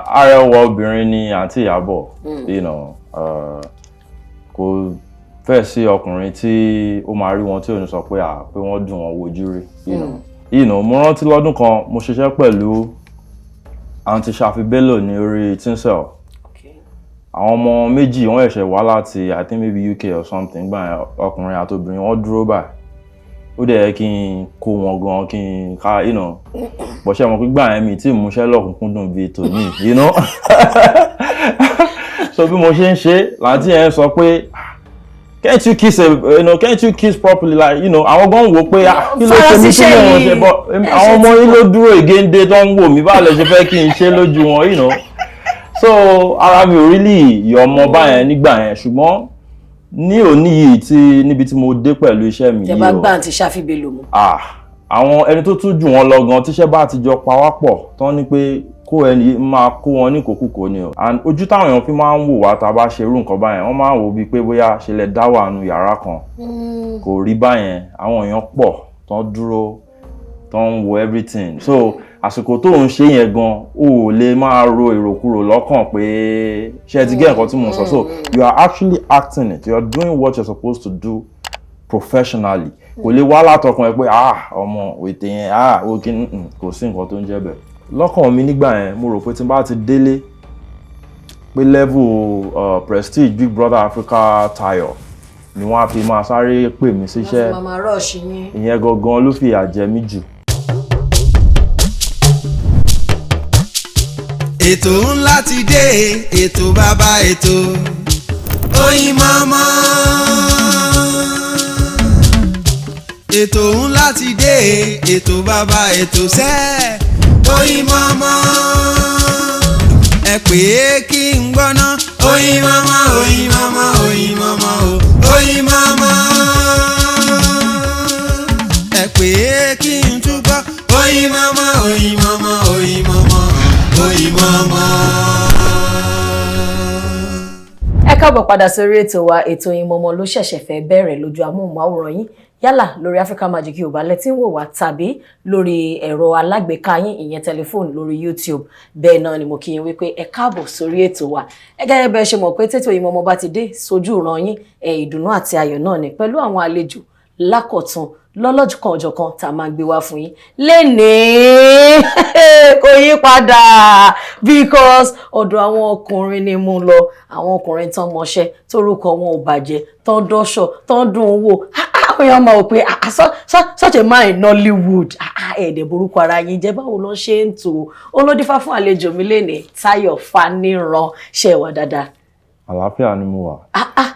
Arẹwà obìnrin ni àǹtí Ìyábọ̀. Kò fẹ́ sí ọkùnrin tí ó máa rí wọn tí ò ní sọ pé à pé wọ́n dùn wọn wojú rí. Mo rántí lọ́dún kan, mo ṣiṣẹ́ pẹ̀lú àǹtí Shaffy Bello ní orí Tinsel. Àwọn ọmọ méjì wọ́n ṣẹ̀ṣẹ̀ wá láti, I think, maybe UK or something gbà yẹn. Ọkùnrin àti obìnrin, wọ́n dúró báyìí. Ó dẹ̀ yẹ kí n kó wọn gan, kí n ká bọ̀ṣẹ́ mọ̀ pé gbà yẹn mi tí ìmúṣẹ́ lọ́kùnkúndùn bíi tòní. So bí mo ṣe ń ṣe, làǹtí yẹn sọ pé, "Can't you kiss a you know can't you kiss properly?" Like, àwọn gan wò pé, ah, kí ló ṣe mí tí mò ń ṣe bọ́? Àwọn ọmọ yín ló dúró ìgéǹde tó ń wò mí. Báwo lẹ ṣe fẹ́ kí n ṣe lójú wọn? So ara mi ò really yọ ọmọ báyẹn nígbà yẹn, ṣùgbọ́n ní òní yìí, tí níbi tí mo dé pẹ̀lú iṣẹ́ mi Tẹ yìí bá o, gbà àǹtí Shaffy Bello mú. Ah, àwọn ẹni tó tún jù wọn lọ gan, tíṣẹ́ bá ti jọ pa wá pọ̀ tán ní pé kó ẹni máa kó wọn ní kòkúkò ni o. And ojú táwọn èèyàn fi máa ń wò wá tá a bá ṣe irú nǹkan báyẹn, wọ́n máa ń wò bíi pé bóyá ṣe lè dá wà nù yàrá kan. Kò rí báyẹn. Àwọn èèyàn pọ̀ tán dúró tán ń wo everything. So àsìkò tó ń ṣe yẹn gan, o ò lè máa ro èròkúrò lọ́kàn pé ṣé ẹ ti gé nǹkan tí mo sọ. So you are actually acting it, you are doing what you're supposed to do professionally. Kò lè wá látọkàn ẹ pé, ah, ọmọ ètè yẹn, ah, ó kí n kò sí nǹkan tó ń jẹ́ bẹ́ẹ̀ lọ́kàn mi nígbà yẹn. Mo rò pé tí n bá ti délé pé level Prestige Big Brother Africa Tayo ni wọ́n á fi máa sáré pè mí síṣẹ́. Wọ́n fi máa rush yín. Ìyẹn gangan ló fìyà jẹ mí jù. Ètò ńlá ti dé, ètò bàbá ètò, Oyinmomo. Ètò ńlá ti dé, ètò bàbá ètò sẹ́, Oyinmomo. Ẹ pè é kí n gbọ́ná. Oyinmomo, Oyinmomo, Oyinmomo o, Oyinmomo. Ẹ pè é kí n túbọ̀. Oyinmomo, Oyinmomo, Oyinmomo, Oyinmomo. Ẹ káàbọ̀ padà sórí ètò wa, ètò Oyinmomo ló ṣẹ̀ṣẹ̀ fẹ́ bẹ̀rẹ̀ lójú amóhùnmáwòrán yín, yálà lórí Africa Magic Yorùbá lẹ tí ń wò wá tàbí lórí ẹ̀rọ alágbèéká yín, ìyẹn tẹlifóònù, lórí YouTube. Bẹ́ẹ̀ náà ni mo kí yín wípé ẹ káàbọ̀ sórí ètò wa. Ẹ gẹ́gẹ́ bẹ́ẹ̀ ṣe mọ̀ pé tètò Oyinmomo bá ti dé sójú ìran yín, ẹ ìdùnnú àti ayọ̀ náà ni, pẹ̀lú àwọn àlejò lákọ̀tun lọ́lọ́kan ọ̀jọ̀kan tá a máa gbé wá fún yín lénìí. Kò yí padà, because ọ̀dọ̀ àwọn ọkùnrin ni mo lọ, àwọn ọkùnrin tán mọṣẹ́, torúkọ wọn ò bàjẹ́, tán dọ́ṣọ̀, tán dùn ún wò. Àwọn èèyàn máa wò pé, ah, such a man in Nollywood, ẹ̀ẹ́dẹ̀ borúkọ ara yín jẹ́. Báwo ló ṣe ń tò ó? Ló dífá fún àlejò mi lénìí, Táyọ̀ Fáníran. Ṣe wà dáadáa? Àlàáfíà ni mo wà.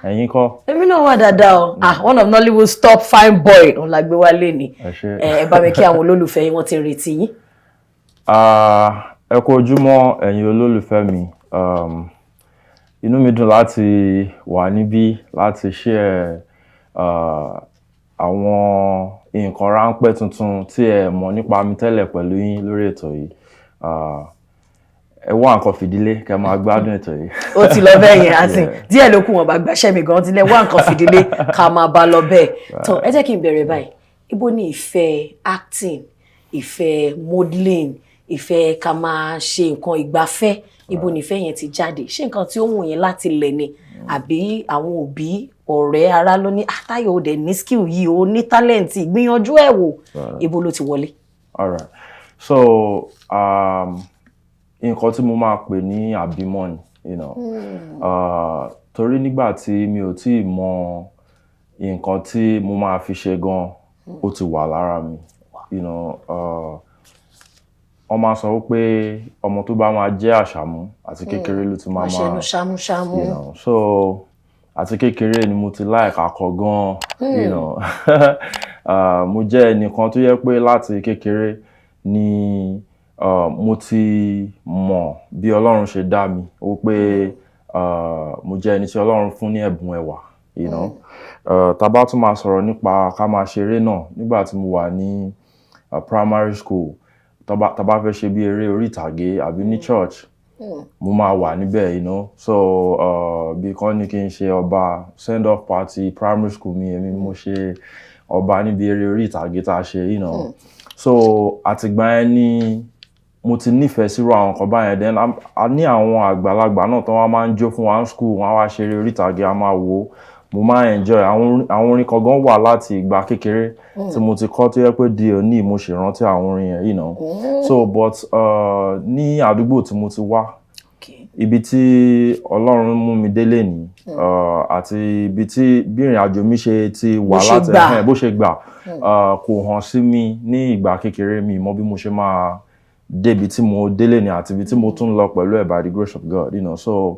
Ẹ̀yin kọ́? Èmi náà wà dáadáa o. Ah, one of Nollywood's top fine boy òun la gbé wá lénìí. Ẹ ṣé. Ẹ bá mi kí àwọn olólùfẹ́ yín, wọ́n ti ń retí yín. Ah, ẹ kú ojúmọ́, ẹ̀yin olólùfẹ́ mi. Inú mi dùn láti wà níbí láti share àwọn nǹkan ráńpẹ́ tuntun tí ẹ mọ̀ nípa mi tẹ́lẹ̀ pẹ̀lú yín lórí ètò yìí. Ẹ wá nǹkan fìdílé kẹ́ máa gbádùn ètò yìí. Ó ti lọ bẹ́ẹ̀ yẹn àti díẹ̀ ló kù, wọn bá gbàṣẹ́ mi gan tilẹ̀. Wá nǹkan fìdílé ká máa bá lọ bẹ́ẹ̀. Tó ẹ jẹ́ kí n bẹ̀rẹ̀ báyìí, ibo ni ìfẹ́ acting, ìfẹ́ modeling, ìfẹ́ ká máa ṣe nǹkan ìgbafẹ́, ibo ni ìfẹ́ yẹn ti jáde? Ṣé nǹkan tí ó wù yín láti lẹ̀ ni, àbí àwọn òbí, ọ̀rẹ́, ará ló ní, "Ah, Táyọ̀, ó dẹ̀ ní skill yìí, ó ní talent, gbìyànjú ẹ̀ wò"? Ibo ló ti wọlé? Alright. So, nǹkan tí mo máa pè ní àbímọ ni. Torí nígbà tí mi ò tíì mọ nǹkan tí mo máa fi ṣe gan, ó ti wà lára mi. Wọ́n máa sọ wípé ọmọ tó bá máa jẹ́ àṣàmú, àti kékeré ló ti máa máa ṣẹnu máa ṣámúṣámú. So àti kékeré ni mo ti like akọ gan. Mo jẹ́ ẹnìkan tó yẹ pé láti kékeré ni mo ti mọ̀ bí Ọlọ́run ṣe dá mi, ó pé mo jẹ́ ẹni tí Ọlọ́run fún ní ẹ̀bùn ẹwà. Tá bá tún máa sọ̀rọ̀ nípa ká máa ṣeré náà, nígbà tí mo wà ní primary school, tá bá fẹ́ ṣe bí eré orí ìtàgé àbí ní church, mo máa wà níbẹ̀. So bí kán ní kí n ṣe ọba, send off party primary school mi, èmi mo ṣe ọba níbi eré orí ìtàgé tá a ṣe. So àtìgbà yẹn ni mo ti nífẹ̀ẹ́ sírú àwọn nǹkan báyẹn. Then a ní àwọn àgbàlagbà náà tó wá máa ń jó fún wa ní school, wọ́n á wá ṣeré orí ìtàgé, a máa wò ó, mo máa ń enjoy. Àwọn orin kan gan wà láti ìgbà kékeré tí mo ti kọ́, tó yẹ pé di òní mo ṣì rántí àwọn orin yẹn. So but ní àdúgbò tí mo ti wá, ibi tí Ọlọ́run mú mi délé ní àti ibi tí bí ìrìn àjò mi ṣe ti wà Bó ṣe láti gbà. Bó ṣe gbà, kò hàn sí mi ní ìgbà kékeré. Mi mọ̀ bí mo ṣe máa débi tí mo délé ní àti ibi tí mo tún lọ pẹ̀lú ẹ̀, by the grace of God. So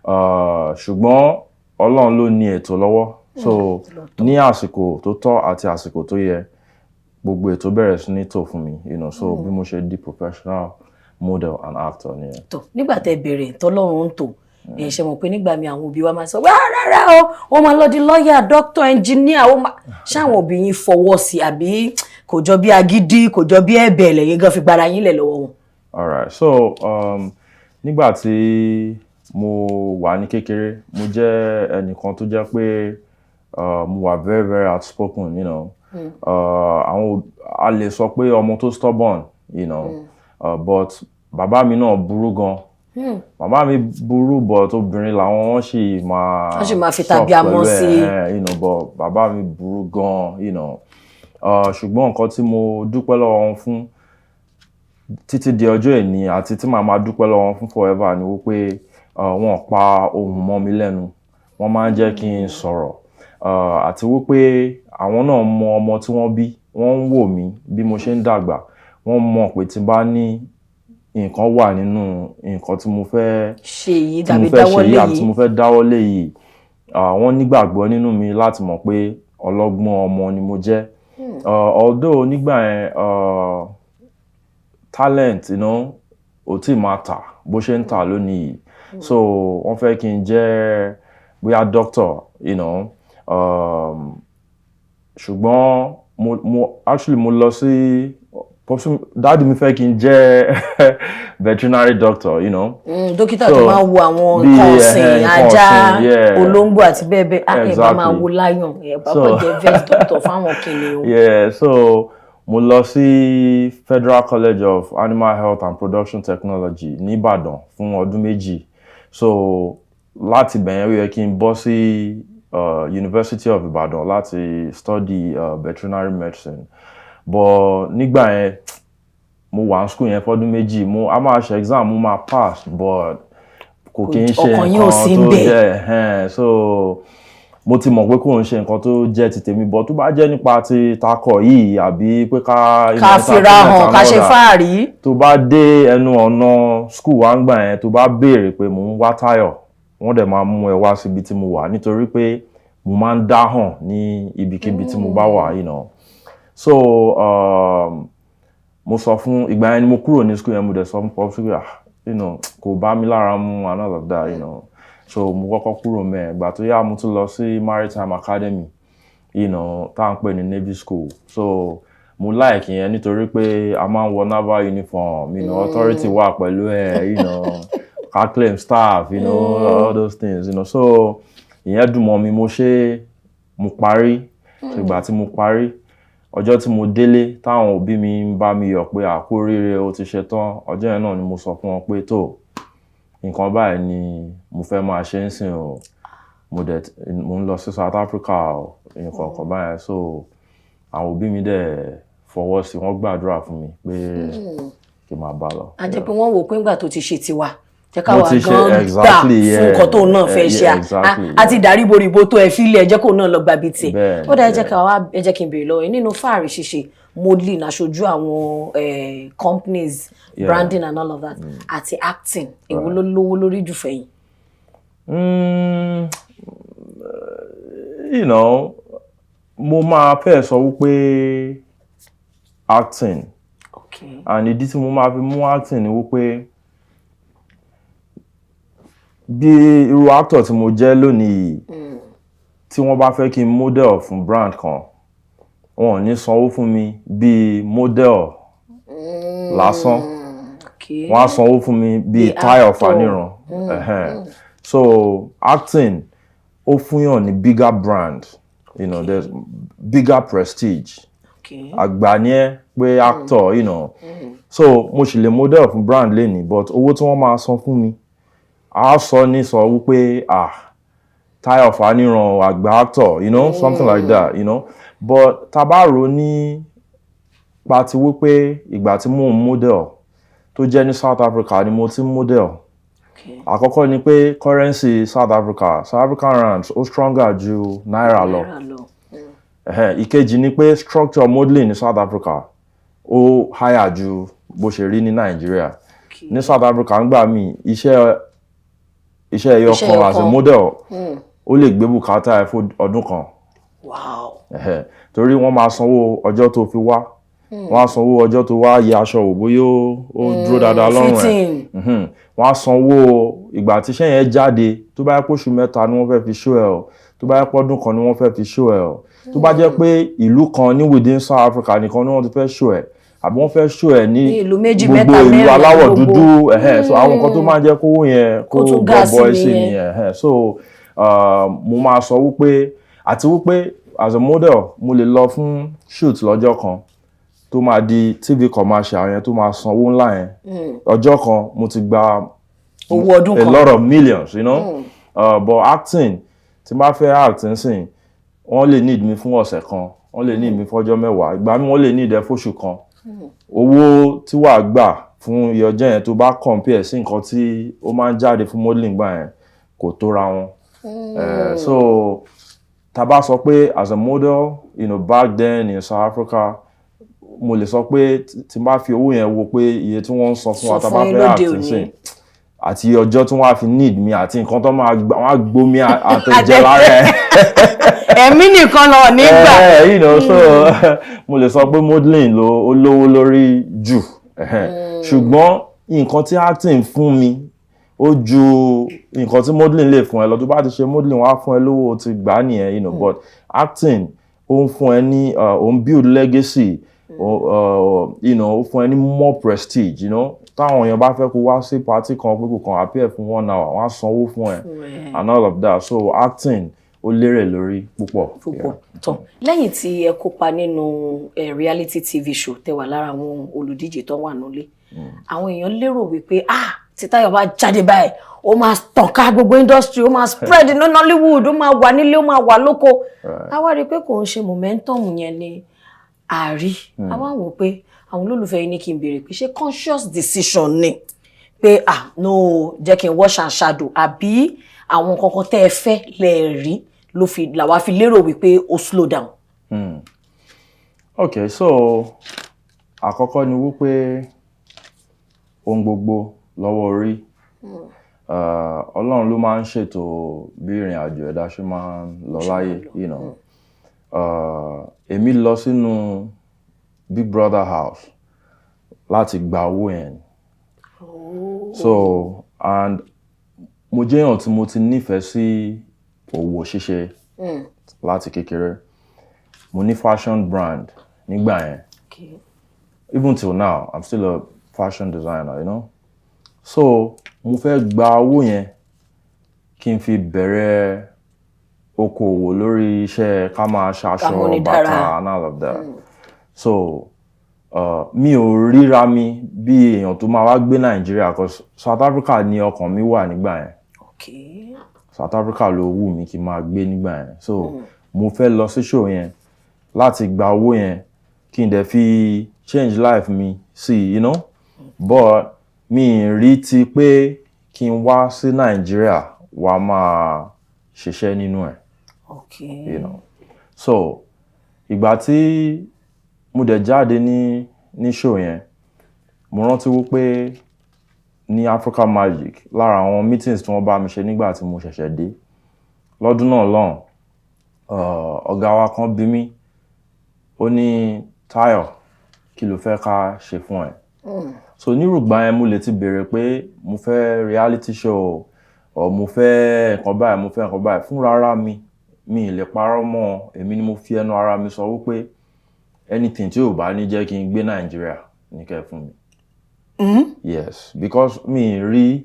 ṣùgbọ́n Ọlọ́run ló ní ètò lọ́wọ́. So ní àsìkò tó tọ́ àti àsìkò tó yẹ, gbogbo ètò bẹ̀rẹ̀ sí ní tò fún mi. So bí mo ṣe di professional model and actor nìyẹn. Tó nígbà tẹ́ bẹ̀rẹ̀, tọ́lọ́run ń tò, ẹ ṣe mọ̀ pé nígbà mi àwọn òbí wa máa sọ wá, rárá o, wọ́n máa lọ di lọ́ọ̀yà, doctor, engineer. Ó máa ṣáwọn òbí yín fọwọ́ sí, àbí kò jọ bí agídí, kò jọ bí ẹ̀bẹ̀ lẹ́yìn gan fi gbára yín lẹ̀ lọ́wọ́ wọn? Alright, so nígbà tí mo wà ní kékeré, mo jẹ́ ẹnìkan tó jẹ́ pé mo wà very very outspoken. Àwọn a lè sọ pé ọmọ tó stubborn, but bàbá mi náà burú gan. Bàbá mi burú, but obìnrin làwọn, wọ́n sì máa Wọ́n sì máa fi soft tàbí amọ́ pẹ̀lú sí i. ẹ̀, but bàbá mi burú gan. Ṣùgbọ́n nǹkan tí mo dúpẹ́ lọ́wọ́ wọn fún títí di ọjọ́ èní àti tí màá máa dúpẹ́ lọ́wọ́ wọn fún forever ni wípé wọn ò pa ohùn mọ́ mi lẹ́nu, wọ́n máa ń jẹ́ kí n sọ̀rọ̀, àti wípé àwọn náà mọ ọmọ tí wọ́n bí, wọ́n ń wò mí bí mo ṣe ń dàgbà, wọ́n mọ̀ pé tí n bá ní nǹkan wà nínú nǹkan tí mo fẹ́ ṣe yìí tí mo tàbí fẹ́ ṣe dáwọ́lé yìí àbí tí yìí, mo fẹ́ dáwọ́lé yìí, wọ́n nígbàgbọ́ nínú mi láti mọ̀ pé ọlọ́gbọ́n ọmọ ni mo jẹ́. Although nígbà yẹn, talent ò tí máa tà bó ṣe ń tà lónìí yìí, so wọ́n fẹ́ kí n jẹ́ bóyá doctor, ṣùgbọ́n mo actually mo lọ sí, daddy mi fẹ́ kí n jẹ́ veterinary doctor. Dókítà So, tó máa ń wo àwọn bí, nǹkan ọ̀sìn, nǹkan ajá, ọ̀sìn, yeah. olóńgbò àti bẹ́ẹ̀ bẹ́ẹ̀. Á ẹ̀ bá máa wo lion, ẹ̀ bá kọ́ jẹ́ vet doctor fáwọn kìnìún. Yeah, so mo lọ sí Federal College of Animal Health and Production Technology ní Ìbàdàn fún ọdún 2. So láti bẹ̀yẹn, ó yẹ kí n bọ́ sí University of Ibadan láti study veterinary medicine, but nígbà yẹn mo wà ní school yẹn fọ́dún 2, mo a máa ṣe exam, mo máa pass, but kò kí ń ṣe Ọkàn yín ò nǹkan sí tó ńbẹ̀. jẹ́ ẹ̀hẹ́n. So mo ti mọ̀ pé kò ń ṣe nǹkan tó jẹ́ ti tèmi, but tó bá jẹ́ nípa ti takọ̀ yìí àbí pé ká Ká fira hàn, ká ṣe fáàrí. Tó bá dé ẹnu ọ̀nà school wa ń gbà yẹn, tó bá béèrè pé mò ń wá Táyọ̀, wọ́n dẹ̀ máa mú ẹ wá síbi tí mo wà, nítorí pé mo máa ń dá hàn ní ibikíbi tí mo bá wà. So mo sọ fún, ìgbà yẹn ni mo kúrò ní school yẹn, mo dẹ̀ sọ fún popsi pé, ah, kò bá mi lára mu and all of that. So mo kọ́kọ́ kúrò mẹ́ẹ̀. Ìgbà tó yá, mo tún lọ sí Maritime Academy, tá à ń pè ní Navy School. So mo like yẹn nítorí pé a máa ń wọ naval uniform, authority wà pẹ̀lú ẹ̀, ká claim staff, all those things. So ìyẹn dùn mọ́ mi, mo ṣe, mo parí. So ìgbà tí mo parí, ọjọ́ tí mo délé táwọn òbí mi ń bá mi yọ̀ pé àkó oríire, o ti ṣe tán, ọjọ́ yẹn náà ni mo sọ fún wọn pé tó, nǹkan báyìí ni mo fẹ́ máa ṣe ń sìn o, mo dẹ̀ mo ń lọ sí South Africa o, nǹkan kan báyẹn. So àwọn òbí mi dẹ̀ fọwọ́ sí, wọ́n gbàdúrà fún mi pé kí n máa bá lọ. A jẹ́ pé wọ́n wò pé ńgbà tó ti ṣe tiwa, jẹ́ Mo káwa ti ṣe, gan gbà fún nǹkan tóun náà fẹ́ ṣe. Àti ìdáríboríbo tó ẹ fílẹ̀, ẹ jẹ́ kóun náà lọ gbàbí tiẹ̀. Ó dá, ẹ jẹ́ ká wá, ẹ jẹ́ kí n béèrè lọ́wọ́ yín, nínú fáàrí ṣíṣe, modeling, aṣojú àwọn companies, branding and all of that, àti acting, èwo ló lówó lórí jù fẹ́yìn? Mo máa fẹ́ sọ wípé acting. And ìdí tí mo máa fi mú acting ni wípé bí irú actor tí mo jẹ́ lónìí yìí, tí wọ́n bá fẹ́ kí n model fún brand kan, wọn ò ní sanwó fún mi bíi model lásán. Wọ́n á sanwó fún mi bíi Bí Táyọ̀ actor. Fáníran. Ẹ̀hẹ́n. So acting ó fúnyàn ní bigger brand, there's bigger prestige. Àgbà ni ẹ́ pé actor. So mo sì lè model fún brand lénìí, but owó tí wọ́n máa san fún mi, á sọ ní sọ wípé, "Ah, Táyọ̀ Fáníran, àgbà actor," something like that. But tá bá rò ní pa ti wípé ìgbà tí mò ń model, tó jẹ́ ní South Africa ni mo ti ń model, àkọ́kọ́ ni pé currency South Africa, South African rands, ó stronger ju náírà lọ. Náírà lọ. Ìkejì ni pé structure modeling ní South Africa ó higher ju bó ṣe rí ní Nàìjíríà. Ní South Africa, ń gbà mí, iṣẹ́ ẹyọ Iṣẹ́ kan ẹyọ as a kan. model, ó lè gbé bùkátà ẹ fún ọdún kan. Torí wọ́n máa sanwó ọjọ́ tó fi wá, wọ́n á sanwó ọjọ́ tó wá yẹ aṣọ wò bóyá ó dúró dáadáa lọ́rùn ẹ̀. Fitting. Wọ́n á sanwó ìgbà tí iṣẹ́ yẹn jáde. Tó bá yẹ pé oṣù 3 ni wọ́n fẹ́ fi show ẹ o, tó bá yẹ pé ọdún kan ni wọ́n fẹ́ fi show ẹ o, tó bá jẹ́ pé ìlú kan ní within South Africa nìkan ni wọ́n ti fẹ́ show ẹ, àbí wọ́n fẹ́ show ẹ ní Ní ìlú méjì, gbogbo mẹ́ta, ìlú mẹ́rin, aláwọ̀ gbogbo. dúdú. So àwọn nǹkan tó máa ń jẹ́ kówó yẹn kó Kó tún ga sí gọbọi sí nìyẹn. nìyẹn. So mo máa sọ wípé, àti wípé as a model, mo lè lọ fún shoot lọ́jọ́ kan tó máa di TV commercial yẹn, tó máa sanwó ńlá yẹn. Ọjọ́ kan, mo ti gba Owó ọdún a kan. lot of millions. But acting, tí n bá fẹ́ act nsìn, wọ́n lè need mi fún ọ̀sẹ̀ kan, wọ́n lè need mi fún ọjọ́ 10, ìgbà mi wọ́n lè need ẹ fóṣù kan. Owó tí wàá gbà fún iye ọjọ́ yẹn, tó bá compare sí nǹkan tí ó máa ń jáde fún modeling gbà yẹn, kò tóra wọn. So tá bá sọ pé as a model, back then in South Africa, mo lè sọ pé tí n bá fi owó yẹn wo pé iye tí wọ́n ń san fún wa Sọ tá bá fún yín fẹ́ lóde act òní. nsìn, àti ọjọ́ tí wọ́n á fi need mi, àti nǹkan tó máa gbà, wọ́n á gbomi àtẹ̀jẹ́ lára ẹ̀. Ẹ̀mí nìkan lọ nígbà. So mo lè sọ pé modeling ló ó lówó lórí jù. Ṣùgbọ́n nǹkan tí acting fún mi, ó ju nǹkan tí modeling lè fún ẹ lọ. Tó bá ti ṣe modeling, wọ́n á fún ẹ lówó, o ti gbà á nìyẹn, but acting, ó ń fún ẹ ní ó ń build legacy, ó fún ẹ ní more prestige. Táwọn èèyàn bá fẹ́ kó wá sí party kan pé kò kàn appear fún one hour, wọ́n á sanwó fún ẹ and all of that. So acting, ó lérè lórí púpọ̀. Púpọ̀ tán. Lẹ́yìn tí ẹ kópa nínú reality TV show, tẹ́ wà lára àwọn olùdíje tó wà nílé, àwọn èèyàn lérò wípé, ah, tí Táyọ̀ bá jáde báyìí, ó máa tàn ká gbogbo industry, ó máa spread ní Nollywood, ó máa wà nílé, ó máa wà lóko. A wá rí i pé kò ń ṣe momentum yẹn ni àárí. A wá wò pé àwọn olólùfẹ́ yìí ní kí n béèrè pé, ṣé conscious decision ni pé, ah no, jẹ́ kí n wash and shadow, àbí àwọn kankan tẹ́ ẹ fẹ́ lẹ rí ló fi làwa fi lérò wípé ó slow down? Okay, so àkọ́kọ́ ni wípé ohun gbogbo lọ́wọ́ orí. Ọlọ́run ló máa ń ṣètò bí ìrìn àjò ẹ̀dá ṣe máa ń lọ láyé. Èmi lọ sínú Big Brother house láti gba owó yẹn. So and mo jẹ́ èèyàn tí mo ti nífẹ̀ẹ́ sí òwò ṣíṣe láti kékeré. Mo ní fashion brand nígbà yẹn. Even till now, I'm still a fashion designer. So mo fẹ́ gba owó yẹn kí n fi bẹ̀rẹ̀ okòwò lórí iṣẹ́ ká máa ṣaṣọ, Amúnidára. bàtà and all of that. So mi ò ríra mi bí èèyàn tó máa wá gbé Nàìjíríà, 'cause South Africa ni ọkàn mi wà nígbà yẹn. South Africa ló wù mí kí n máa gbé nígbà yẹn. So mo fẹ́ lọ sí show yẹn láti gba owó yẹn kí n dẹ̀ fi change life mi sí, but mi ì rí ti pé kí n wá sí Nàìjíríà wá máa ṣiṣẹ́ nínú ẹ̀. So ìgbà tí mo dẹ̀ jáde ní show yẹn, mo rántí wípé ní Africa Magic, lára àwọn meetings tí wọ́n bá mi ṣe nígbà tí mo ṣẹ̀ṣẹ̀ dé lọ́dún náà lọ́hùn, ọ̀gá wa kan bí mi, ó ní, "Táyọ̀, kí ló fẹ́ ká ṣe fún ẹ?" So nírùgbà yẹn, mo lè ti béèrè pé mo fẹ́ reality show or mo fẹ́ nǹkan báyìí, mo fẹ́ nǹkan báyìí. Fúnra ara mi, mi ì lè parọ́ mọ́, èmi ni mo fi ẹnu ara mi sọ wípé anything tí ò bá ní jẹ́ kí n gbé Nàìjíríà ní kẹ́ fún mi. Yes, because mi ì rí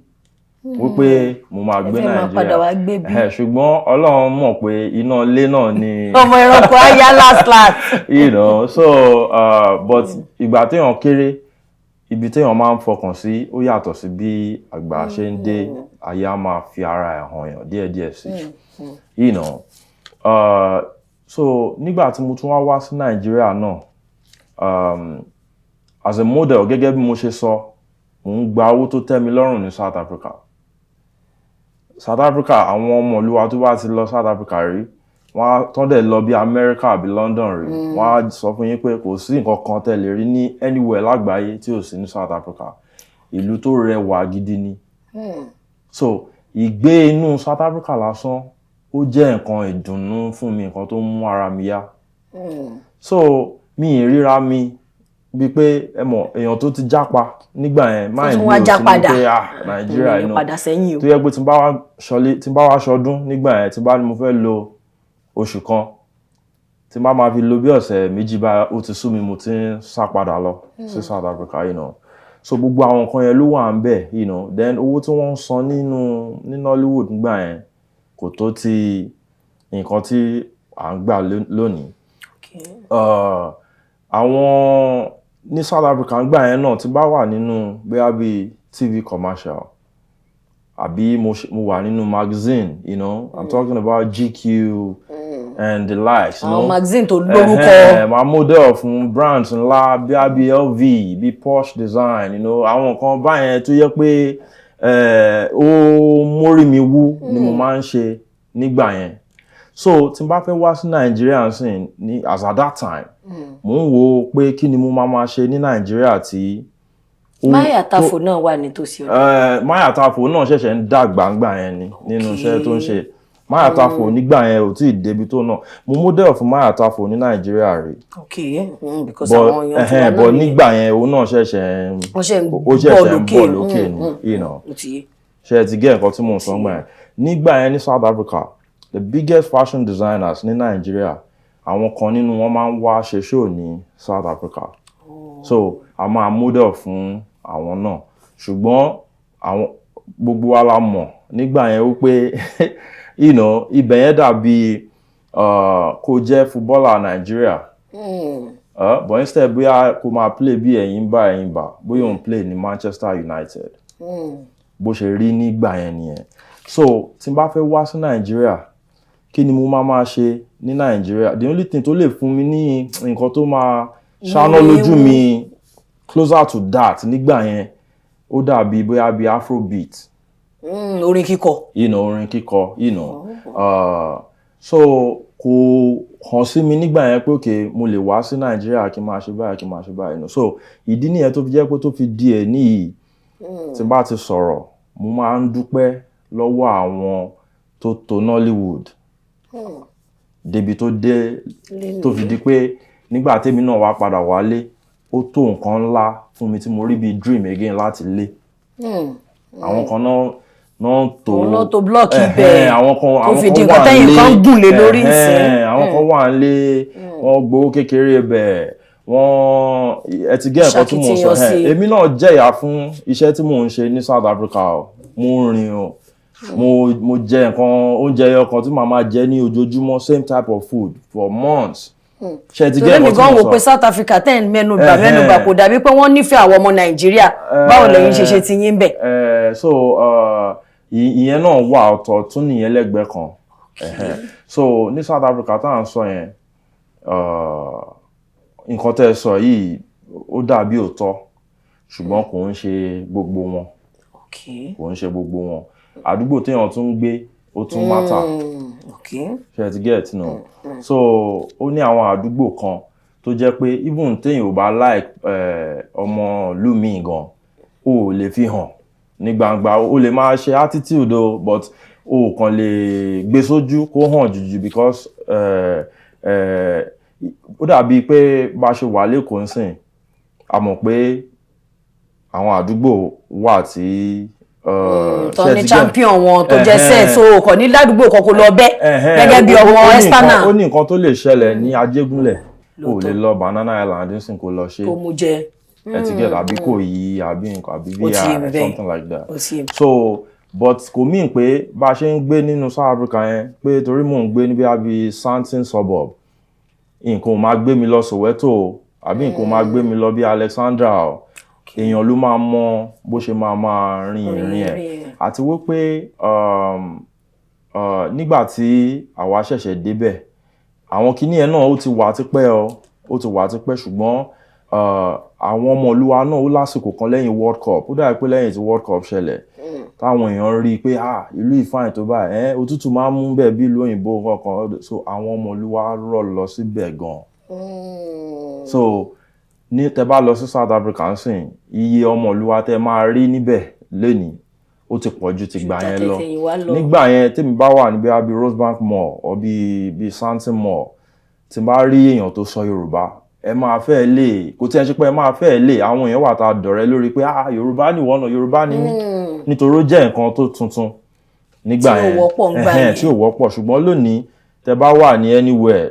Wípé mo máa gbé Ẹ fẹ́ máa padà Nàìjíríà. wá gbé bí. Ṣùgbọ́n Ọlọ́run mọ̀ pé iná ilé náà ni Ọmọ ẹranko á yá last last. So but ìgbà téèyàn kéré, ibi téèyàn máa ń fọkàn sí, ó yàtọ̀ sí bí àgbà ṣe ń dé. Ayé á máa fi ara ẹ̀ hàn yàn díẹ̀díẹ̀ sí. So nígbà tí mo tún wá wá sí Nàìjíríà náà, as a model, gẹ́gẹ́ bí mo ṣe sọ, mò ń gba owó tó tẹ́ mi lọ́rùn ní South Africa. South Africa, àwọn ọmọ ìlú wa tó bá ti lọ South Africa rí, wọ́n á tán dẹ̀ lọ bí America àbí London rí, wọ́n á sọ fún yín pé kò sí nǹkan kan tẹ́ lè rí ní anywhere lágbàáyé tí ò sí ní South Africa. Ìlú tó rẹwà gidi ni. So ìgbé inú South Africa lásán, ó jẹ́ nǹkan ìdùnnú fún mi, nǹkan tó ń mú ara mi yá. So mi ì ríra mi bíi pé, ẹ mọ̀, èèyàn tó ti jápa nígbà yẹn, máa tún mi wá ò sí já ní padà. pé, ah, Nàìjíríà Ìrìn inú padà sẹ́yìn o. Tó yẹ pé tí n bá wá ṣọlé, tí n bá wá ṣọdún nígbà yẹn, tí n bá ní mo fẹ́ lo oṣù kan, tí n bá máa fi lo bí ọ̀sẹ̀ 2 bá, ó ti sú mi, mo ti ń sá padà lọ sí South Africa. So gbogbo àwọn nǹkan yẹn ló wà ń bẹ̀. Then owó tí wọ́n ń san ní Nollywood nígbà yẹn kò tó ti nǹkan tí à ń gbà lónìí. Àwọn ní South Africa nígbà yẹn náà, tí bá wà nínú bóyá bíi TV commercial àbí mo wà nínú magazine, I'm talking about GQ and the likes. You Àwọn know? magazine tó lórúkọ. Máa model fún brands ńlá bí LV, bí Porsche Design, àwọn nǹkan báyẹn tó yẹ pé ó mórí mi wú ni mo máa ń ṣe nígbà yẹn. So tí n bá fẹ́ wá sí Nàìjíríà sìn ní, as at that time, mò ń wo pé kí ni mo máa máa ṣe ní Nàìjíríà tí Máyà Tafo náà wà nítòsí ọ̀dọ̀. Máyà Tafo náà ṣẹ̀ṣẹ̀ ń dàgbà ńgbà yẹn ni nínú iṣẹ́ tó ń ṣe. Máyà Tafo nígbà yẹn ò tí ì débi tó náà. Mo model fún Máyà Tafo ní Nàìjíríà rí. Ok, because àwọn èèyàn tí wà but náà nígbà yẹn, òun náà ṣẹ̀ṣẹ̀ ń wọ́n ṣe ń ó ṣẹ̀ṣẹ̀ ń bọ̀ bọ̀ lókè. lókè ni. Ó ti yé. Ṣe ti gé nǹkan tí mò ń sọ ńgbà yẹn? Nígbà yẹn ní South Africa, the biggest fashion designers ní Nàìjíríà, àwọn kan nínú wọn máa ń wá ṣe show ní South Africa. So a máa model fún àwọn náà, ṣùgbọ́n àwọn gbogbo wa la mọ̀ nígbà yẹn wípé ibẹ̀ yẹn dàbí kó jẹ́ footballer Nàìjíríà, but instead bóyá kó máa play bí Ẹ̀yìnbá, bóyá òun play ní Manchester United. Bó ṣe rí nígbà yẹn nìyẹn. So tí n bá fẹ́ wá sí Nàìjíríà, kí ni mo máa máa ṣe ní Nàìjíríà? The only thing tó lè fún mi ní nǹkan tó máa ṣáná lójú mi closer to that nígbà yẹn, ó dàbí bóyá bí afrobeat. Orin kíkọ. Orin kíkọ. So kò hàn sí mi nígbà yẹn pé okay, mo lè wá sí Nàìjíríà kí n máa ṣe báyìí, kí n máa ṣe báyìí. So ìdí nìyẹn tó fi jẹ́ pé tó fi di ẹ̀ níyì, tí n bá ti sọ̀rọ̀, mo máa ń dúpẹ́ lọ́wọ́ àwọn tó tò Nollywood débi tó dé, tó fi di pé nígbà tèmi náà wá padà wálé, ó tó nǹkan ńlá fún mi tí mo rí bíi dream again láti lé. Àwọn kan náà náà tó Òun náà tó block ibẹ̀, àwọn kan tó àwọn fi di kan nǹkan wà tẹ́yìn nílé. kan gùn lé lórí ìsìn. Àwọn kan wà nílé, wọ́n gbowó kékeré bẹ̀, wọ́n ẹ ti gẹ́ nǹkan tí mò ń sọ. Ṣàkitiyan sí. Èmi náà jẹ̀yà fún iṣẹ́ tí mò ń ṣe ní South Africa o. Mo rìn o, mo jẹ nǹkan oúnjẹ ẹyọ kan tí màá máa jẹ ní ojoojúmọ́, same type of food for months. Ṣe ti gẹ́ Torí mi nǹkan tí gan mò wò ń pé sọ? South Africa tẹ́ ń mẹ́nubà kò dàbí pé wọ́n nífẹ̀ẹ́ àwọn ọmọ Nàìjíríà. Báwo lẹ́yìn ṣe ṣe ti yín bẹ̀? So ìyẹn náà wà ọ̀tọ̀ tún nìyẹn lẹ́gbẹ̀ẹ́ kan. So ní South Africa tá à ń sọ yẹn, nǹkan tẹ́ ẹ sọ yìí, ó dàbí òótọ́, ṣùgbọ́n kò ń ṣe gbogbo wọn. Kò ń ṣe gbogbo wọn. Àdúgbò téèyàn tún ń gbé, ó tún matter. Ṣe ti get no? So ó ní àwọn àdúgbò kan tó jẹ́ pé even téèyàn ò bá like ọmọ ìlú míì gan, o ò lè fi hàn ní gbangba. O lè máa ṣe attitude o, but o kàn lè gbé sójú kó hàn jùjù, because ó dàbí pé bá a ṣe wà lẹ́kọ̀ọ́ ńsìn, a mọ̀ pé àwọn àdúgbò wà tí Tó ṣe ní ti get? Champion wọn tó jẹ́ set, so kò ní ládùúgbò kan kó lọ bẹ́ gẹ́gẹ́ bí ọmọ Espana. Ó ní nǹkan tó lè ṣẹlẹ̀ ní Ajégúnlẹ̀, o lè lọ Banana Island nísìn kó lọ ṣe. Kó mú jẹ. Ẹ ti get? Àbí kò yí, àbí nǹkan, àbí Ó ti yé mi VI, bẹ́ẹ̀. something like that. Ó ti yé mi. So But kò mean pé bá a ṣe ń gbé nínú South Africa yẹn, pé torí mò ń gbé níbi àbí Sandton suburb, nǹkan ò máa gbé mi lọ Soweto o, àbí nǹkan ò máa gbé mi lọ bí Alexandra o. Èèyàn ló máa mọ bó ṣe máa máa rin ìrìn ẹ̀. Ìrìn ẹ̀. Àti wípé nígbà tí àwa ṣẹ̀ṣẹ̀ débẹ̀, àwọn kinní yẹn náà ó ti wà tipẹ́ o, ó ti wà tipẹ́, ṣùgbọ́n àwọn ọmọ ìlú wa náà, ó lásìkò kan lẹ́yìn World Cup, ó dàbí pé lẹ́yìn tí World Cup ṣẹlẹ̀, táwọn èèyàn rí i pé, ah, ìlú yìí fine tó báyìí ẹ́, òtútù máa ń mú bẹ́ẹ̀ bí ìlú òyìnbó kankan. So àwọn ọmọ ìlú wa rọ̀ lọ síbẹ̀ gan. So ní tẹ́ bá lọ sí South Africa ń sìn, iye ọmọ ìlú wa tẹ́ máa rí níbẹ̀ lénìí, ó ti pọ̀ ju tìgbà yẹn lọ. Tàtẹ̀yìnwá lọ. Nígbà yẹn, tèmi bá wà níbi àbí Rosebank Mall or bí Sandton Mall, tí n bá rí èèyàn tó sọ Yorùbá, ẹ máa fẹ́ lè, kò tí ẹ ṣe pé ẹ máa fẹ́ lè, àwọn èèyàn wà tá a dọ̀rẹ́ lórí pé, ah, Yorùbá ni ìwọ náà, Yorùbá ni mí, nítorí ó jẹ́ nǹkan tó tuntun nígbà Tí ò yẹn. wọ́pọ̀ ńgbà Ẹhẹ́n, yẹn. tí ò wọ́pọ̀. Ṣùgbọ́n lónìí, tẹ bá wà ní anywhere,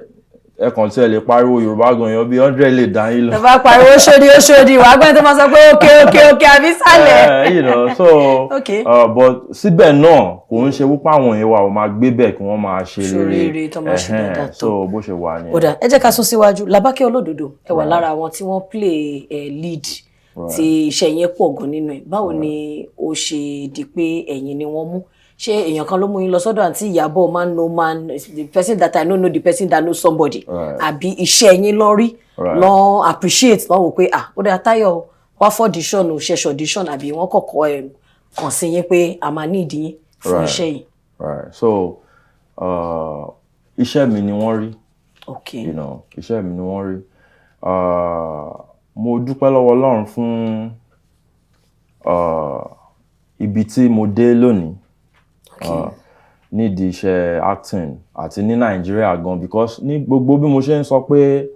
ẹ kàn tí ẹ lè pariwo Yorùbá gan, èèyàn bíi 100 lè dá yín lọ. Ẹ bá pariwo ṣódì ó ṣódì, wàá gbọ́n tó máa sọ pé okay àbí sálẹ̀. So but síbẹ̀ náà, kò ń ṣe wípé àwọn èèyàn wa ò máa gbé bẹ́ẹ̀ kí wọ́n máa ṣe rere. Ṣoríire, tó máa ṣe Ẹhẹ́n, dáadáa tó. So bó ṣe wà nìyẹn. Ó dà, ẹ jẹ́ ká sún síwájú. Làbákẹ́ Olódodo, ẹ wà lára àwọn tí wọ́n play lead, tí iṣẹ́ yẹn pọ̀ gan nínú ẹ̀. Báwo ni ó ṣe di pé ẹ̀yin ni wọ́n mú? Ṣé èèyàn kan ló mú yín lọ sọ́dọ̀ àǹtí Ìyábọ̀, man no man, the person that I know know the person that know somebody, àbí iṣẹ́ yín lọ rí, lọ appreciate, lọ wò pé, ah, ó dáa, Táyọ̀ wá fọ́ audition ò ṣẹ̀ṣẹ̀ audition, àbí wọ́n kọ̀kọ́ ẹ̀ kàn sí yín pé a máa ní ìdí yín fún iṣẹ́ yìí? Right. So iṣẹ́ mi ni wọ́n rí. Iṣẹ́ mi ni wọ́n rí. Mo dúpẹ́ lọ́wọ́ Ọlọ́run fún ibi tí mo dé lónìí nídìí iṣẹ́ acting àti ní Nàìjíríà gan, because ní gbogbo bí mo ṣe ń sọ pé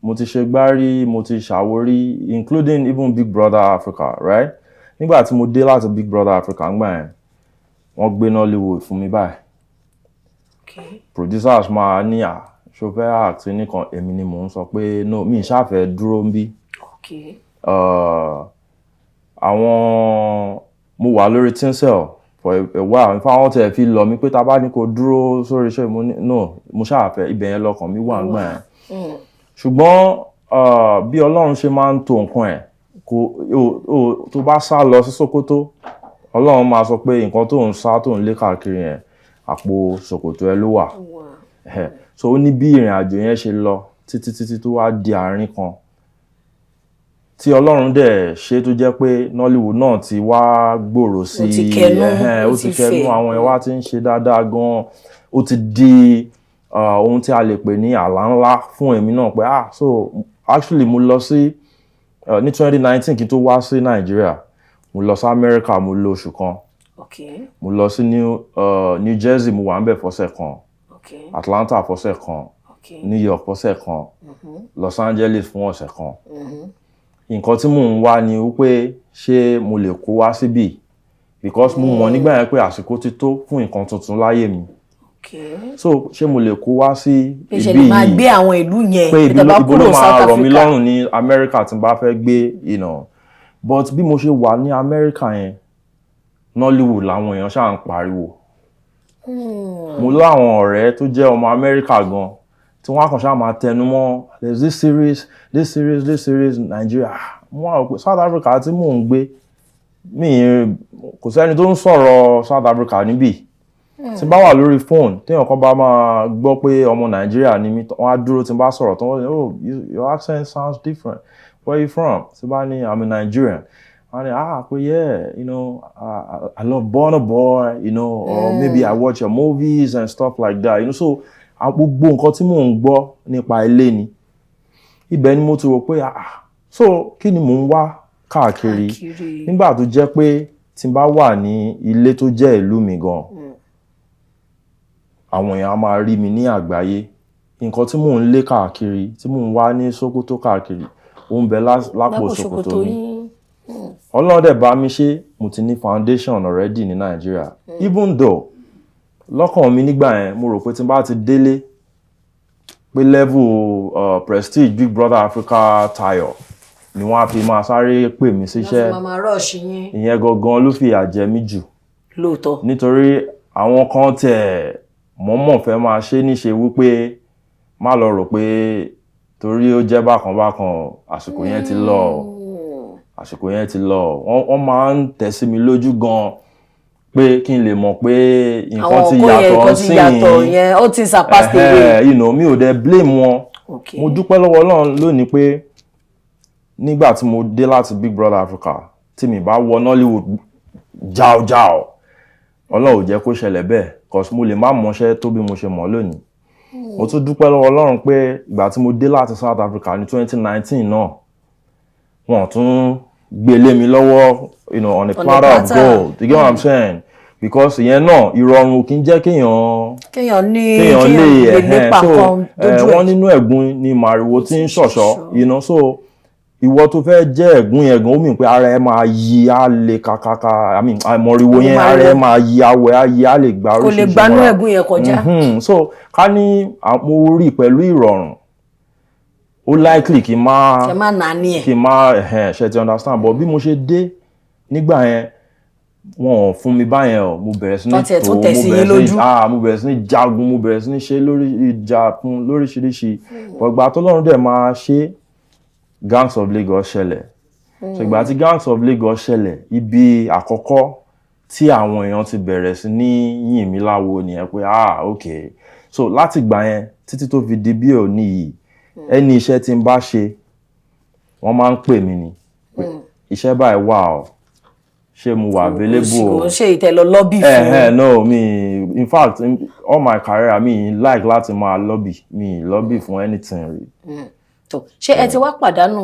mo ti ṣe gbárí, mo ti ṣàwórí, including even Big Brother Africa, right? Nígbà tí mo dé láti Big Brother Africa ńgbà yẹn, wọ́n gbé Nollywood fún mi báyìí. Producers máa ní, à, ṣo fẹ́ act nìkan? Èmi ni mò ń sọ pé no, mi ṣáà dúró ń bí. Àwọn mo wà lórí tinsel for a while. In fact, wọ́n tiẹ̀ fi lọ̀ mí pé tá a bá ní kó dúró sórí iṣẹ́. Mo ní no, mo ṣáà fẹ́ ibẹ̀ yẹn, lọ́kàn mi wà ńgbà yẹn. Ṣùgbọ́n bí Ọlọ́run ṣe máa ń to nǹkan ẹ̀, kò tó bá sá lọ sí Sókótó, Ọlọ́run máa sọ pé nǹkan tó ń sá, tó ń lé káàkiri yẹn, àpò ṣòkòtò ẹ ló wà. So ó ní bí ìrìn àjò yẹn ṣe lọ títí títí tó wá di àárín kan tí Ọlọ́run dẹ̀ ṣe, tó jẹ́ pé Nollywood náà ti wá gbòòrò sí. Ó ti kẹnu, Ẹhẹ́n, ó ó ti ti kẹnu. fẹ̀. Àwọn ẹ̀ wá ti ń ṣe dáadáa gan, ó ti di ohun tí a lè pè ní àlá ńlá fún èmi náà pé, ah, so actually mo lọ sí ní 2019, kí n tó wá sí Nàìjíríà, mo lọ sí Amẹ́ríkà, mo lò oṣù kan. Mo lọ sí New Jersey, mo wà níbẹ̀ fọ́sẹ̀ kan. Atlanta fọ́sẹ̀ kan. New York fọ́sẹ̀ kan, Los Angeles fún ọ̀sẹ̀ kan. Nǹkan tí mò ń wá ni wípé ṣé mo lè kó wá síbí, because mo mọ̀ nígbà yẹn pé àsìkò ti tó fún nǹkan tuntun láyé mi. So ṣé mo lè kó wá sí Pé ṣe ibí lè máa yìí, gbé àwọn ìlú yẹn pé ibi tẹ́ bá ibo ló kúrò máa South rọ̀ mí Africa. lọ́rùn ní Amẹ́ríkà tí n bá fẹ́ gbé. But bí mo ṣe wà ní Amẹ́ríkà yẹn, Nollywood làwọn èèyàn ṣáà ń pariwo. Mo láwọn ọ̀rẹ́ tó jẹ́ ọmọ Amẹ́ríkà gan tí wọ́n á kàn ṣáà máa tẹnu mọ́, "There's this series, this series, this series, Nigeria." Mo wá rò pé South Africa tí mò ń gbé mi, kò sẹ́ni tó ń sọ̀rọ̀ South Africa níbí. Tí n bá wà lórí phone, téèyàn kan bá máa gbọ́ pé ọmọ Nàìjíríà ni mí, wọ́n á dúró. Tí n bá sọ̀rọ̀ tán, wọ́n ní, "Oh, your accent sounds different. Where are you from?" Tí n bá ní I'm a Nigerian, wọ́n á ní, ah, pé yeah, I love Burna Boy, or maybe I watch your movies and stuff like that. So gbogbo nǹkan tí mò ń gbọ́ nípa ilé ni. Ibẹ̀ ni mo ti rò pé, ah, so kí ni mò ń wá káàkiri? Káàkiri. Nígbà tó jẹ́ pé tí n bá wà ní ilé tó jẹ́ ìlú mi gan, àwọn èèyàn á máa rí mi ní àgbáyé. Nǹkan tí mò ń lé káàkiri, tí mò ń wá ní Sókótó káàkiri, ó ń bẹ lápò lápò ṣòkòtò ṣòkòtò mi. yín. Ọlọ́run dẹ̀ bá mi ṣe, mo ti ní foundation already ní Nàìjíríà, even though lọ́kàn mi nígbà yẹn, mo rò pé tí n bá ti délé, pé level Prestige, Big Brother Africa Tayo ni wọ́n á fi máa sáré pè mí Wọ́n síṣẹ́. fi máa rush yín. Ìyẹn gangan ló fìyà jẹ mí jù. Lóòótọ́. Nítorí àwọn kan tẹ̀ mọ̀ọ́mọ̀ fẹ́ máa ṣe níṣe wípé má lọ rò pé torí ó jẹ́ bákan bákan, àsìkò yẹn ti lọ, àsìkò yẹn ti lọ. Wọ́n máa ń tẹ̀ sí mi lójú gan pé kí n lè mọ̀ pé nǹkan Àwọn ti nǹkan yẹn, yàtọ̀ nǹkan ti yàtọ̀ sí. Yẹn, all things are passed away. Mi ò dẹ̀ blame wọn. Mo dúpẹ́ lọ́wọ́ Ọlọ́run lónìí pé nígbà tí mo dé láti Big Brother Africa, tí mi bá wọ Nollywood jao jao, Ọlọ́run ò jẹ́ kó ṣẹlẹ̀ bẹ́ẹ̀, cause mo lè má mọṣẹ́ tó bí mo ṣe mọ̀ lónìí. Mo tún dúpẹ́ lọ́wọ́ Ọlọ́run pé ìgbà tí mo dé láti South Africa ní 2019 náà, wọ́n tún gbé lé mi lọ́wọ́ on a On a platter of platter. gold. You get what I'm saying? Because ìyẹn náà, ìrọ̀rùn kì í jẹ́ kéèyàn Kéèyàn ní kéèyàn lè lè ẹ̀hẹ́n lépa so kan dójú wọ́n ẹ̀. nínú ẹ̀gún ni màrìwò tí ń ṣọ̀ṣọ́. Ṣọ̀ṣọ́. So ìwọ tó fẹ́ jẹ́ ẹ̀gún yẹn gan, ó mì pé ara ẹ máa yí, á le kakaka, I mean, àmọ̀rìwò yẹn, ara ẹ máa yí, awọ ẹ á yí, á lè gba Kò lè oríṣiríṣi gbanú mọ́ra. ẹ̀gún yẹn kọjá. So ká ní mo rí pẹ̀lú ìrọ̀rùn, ó likely kí n má Ẹ má nà á ní ẹ̀. kí n má, ẹ̀hẹ́n, ṣe ti understand? But bí mo ṣe dé nígbà yẹn, wọn ò fún mi báyẹn o. Mo bẹ̀rẹ̀ sí ní Wọ́n tiẹ̀ tó tún mo tẹ̀ sí bẹ̀rẹ̀ yín sí ní lójú. mo bẹ̀rẹ̀ sí ní jagun, mo bẹ̀rẹ̀ sí ní ṣe lórí ìjà fún lóríṣiríṣi. Ọgbà tọ́lọ́run dẹ̀ máa ṣe, Gangs of Lagos ṣẹlẹ̀. So ìgbà tí Gangs of Lagos ṣẹlẹ̀, ibi àkọ́kọ́ tí àwọn èèyàn ti bẹ̀rẹ̀ sí ní yìn mí láwo nìyẹn pé, ah, okay. So láti ìgbà yẹn títí tó fi di bí òní yìí, ẹni iṣẹ́ tí n bá ṣe, wọ́n máa ń pè mí ni pé iṣẹ́ báyìí wà o, ṣé mo wà available o? Kò ń ṣe ìtẹ̀lọ lobby fún. No, me, in fact, in all my career, mi like láti máa lobby, mi lobby fún anything rí. Tó ṣé ẹ ti wá pàdánù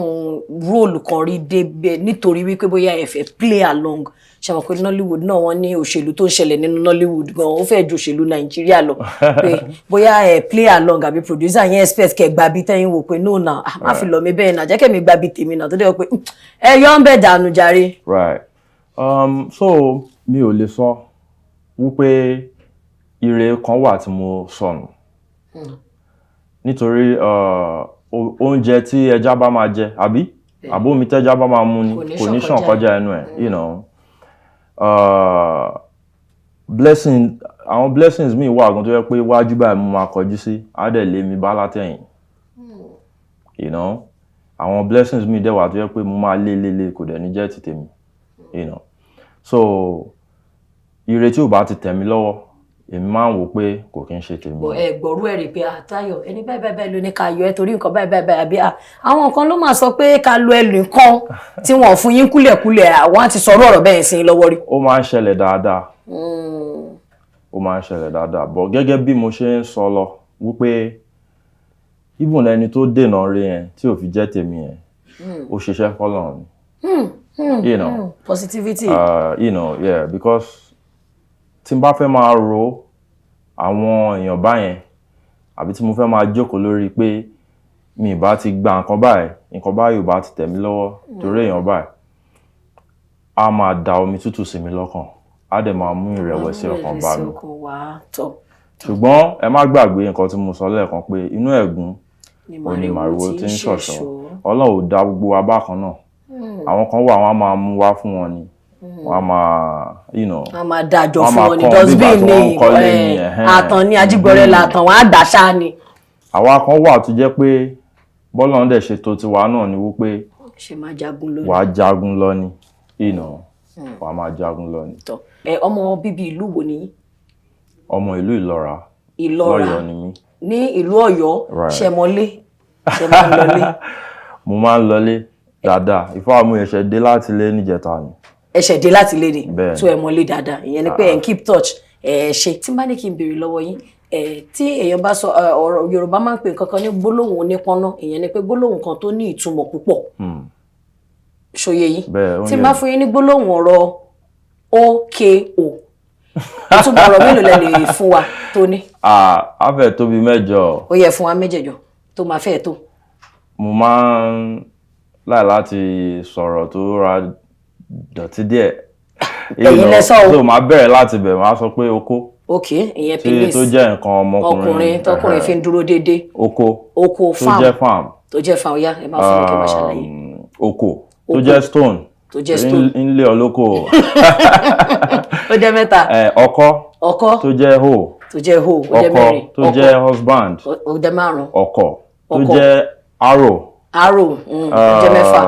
role kan rí débẹ̀ nítorí wípé bóyá ẹ fẹ́ play along? Ṣe mọ̀ pé Nollywood náà, wọ́n ní òṣèlú tó ń ṣẹlẹ̀ nínú Nollywood gan, ó fẹ́ ju òṣèlú Nàìjíríà lọ, pé bóyá ẹ play along àbí producer yẹn expect kẹ́ gba bí tẹ́yìn wò pé no na, ah, má fi lọ mí bẹ́ẹ̀ náà, jẹ́ kẹ́mi gba bí tèmi náà, tó dẹ́ pé ẹ yọ ń bẹ̀ dànù jàre." Right. So mi ò lè sọ wípé ire kan wà tí mo sọnù, nítorí oúnjẹ tí ẹja bá máa jẹ àbí àbómi tẹ́ja bá máa mu ni Kò ní kò ní ṣàn ṣàn kọjá. Kọjá ẹnu ẹ̀. Blessing, àwọn blessings mi wà gan tó yẹ pé wájú báyìí mo máa kọjú sí, á dẹ̀ lé mi bá látẹ̀yìn. Àwọn blessings mi dẹ̀ wà tó yẹ pé mo máa lé lé lé, kò dẹ̀ ní jẹ́ ti tèmi. So ire tí ò bá ti tẹ̀ mí lọ́wọ́, èmi máa ń wò pé kò kí ń ṣe tèmi. Bọ̀ ẹ gbọ́rú ẹ̀ rí pé àtayọ̀ ẹni báyìí báyìí báyìí ló ní ká yọ ẹ torí nǹkan báyìí báyìí báyìí, àbí àwọn kan ló máa sọ pé ká lo ẹlù nǹkan tí wọ́n fún yín kúlẹ̀kúlẹ̀, àwọn á ti sọ̀rọ̀ ọ̀rọ̀ bẹ́ẹ̀ sí i lọ́wọ́ rí? Ó máa ń ṣẹlẹ̀ dáadáa, ó máa ń ṣẹlẹ̀ dáadáa, but gẹ́gẹ́ bí mo ṣe ń sọ lọ wípé even ẹni tó dènà rí yẹn tí ò fi jẹ́ tèmi yẹn, ó ṣiṣẹ́ fọ́lọ́run ni. Positivity. Yeah, because tí n bá fẹ́ máa ro àwọn èèyàn báyẹn, àbí tí mo fẹ́ máa jókòó lórí pé mi ì bá ti gba nǹkan báyìí, nǹkan báyìí ò bá ti tẹ̀ mí lọ́wọ́ torí èèyàn báyìí, á máa da omi tútù sí mi lọ́kàn, á dẹ̀ máa mú ìrẹ̀wẹ̀sì ọkàn bá mi. Ìrẹ̀wẹ̀sì ọkàn wá tọ̀. Ṣùgbọ́n ẹ má gbàgbé nǹkan tí mo sọ lẹ́ẹ̀kan pé inú ẹ̀gún Ní òní màrìwò tí ń ṣọ̀ṣọ́. Ọlọ́run ò dá gbogbo wa bákan náà. Àwọn kan wà, wọ́n á máa mú wá fún wọn ni, wọ́n á máa Wọ́n máa dájọ́ wọ́n á fún máa wọn ní kọ́ bí ìgbà dustbin tí wọ́n ní ń kọ́lé ní, ẹ̀hẹ́n. Àtàn ní ajígbọrẹ làtàn, wọn á gbà ṣáá ni. Àwa kan wà tó jẹ́ pé bọ́lá ń dẹ̀ ṣètò tiwa náà ni wípé Ṣe máa jagun lónìí. Wàá jagun lọ ni, wàá máa jagun lọ ni. Tọ́ ẹ, ọmọ bíbí ìlú wo ni yín? Ọmọ ìlú Ìlọ́ra. Ìlọ́ra. Lọ́yọ̀ọ́ ni mí. Ní ìlú Ọ̀yọ́. Right. Ṣe mọlé, ṣe máa ń lọlé? Mo máa ń lọlé dáadáa. Ìfọwọ́ mo ṣẹ̀ṣẹ̀ dé láti ilé níjẹta ni. Ẹ ṣẹ̀ dé láti ilé ni? Bẹ́ẹ̀ni. Tó ẹ mọlé dáadáa, ìyẹn ni pé ẹ ń keep touch. Ẹ ṣe tí n bá ní kí n béèrè lọ́wọ́ yín, ẹ tí èèyàn bá sọ ọ̀rọ̀ Yorùbá máa ń pè nǹkan kan ní gbólóhùn onípọ́nná, ìyẹn ni pé gbólóhùn kan tó ní ìtumọ̀ púpọ̀. Ṣòye yín? Bẹ́ẹ̀, ó Tí n yé bá mi. fún yín ní gbólóhùn ọ̀rọ̀ OKO, ìtumọ̀ ọ̀rọ̀ mélòó lẹ lè fún wa tó ní? Ah, á fẹ́ tó bí 8. Ó yẹ fún wa mẹ́jẹ̀jọ tó máa fẹ́ tó. Mo máa ń láì láti sọ̀rọ̀ tó ra dọ̀tí díẹ̀. Ẹ̀yin lẹ sọ o. So màá bẹ̀rẹ̀ láti bẹ̀, màá sọ pé oko Ok, ìyẹn tí penis. tó jẹ́ nǹkan ọmọkùnrin. Ọkùnrin tọkùnrin fi ń dúró déédéé. Oko Oko. tó Farm. jẹ́ farm. Tó jẹ́ farm. Yá, ẹ máa fún mi kí ẹ máa ṣàlàyé. Oko tó jẹ́ stone. Tó jẹ́ stone. Ń lé ọ lóko. Ó jẹ́ mẹ́ta. Ọkọ Ọkọ tó jẹ́ hoe. Tó jẹ́ hoe, ó jẹ́ Ọkọ mẹ́rin. tó Ọkọ jẹ́ husband. Ó jẹ́ márùn. Ọkọ tó Ọkọ. jẹ́ arrow. Arrow, ó jẹ́ mẹ́fà.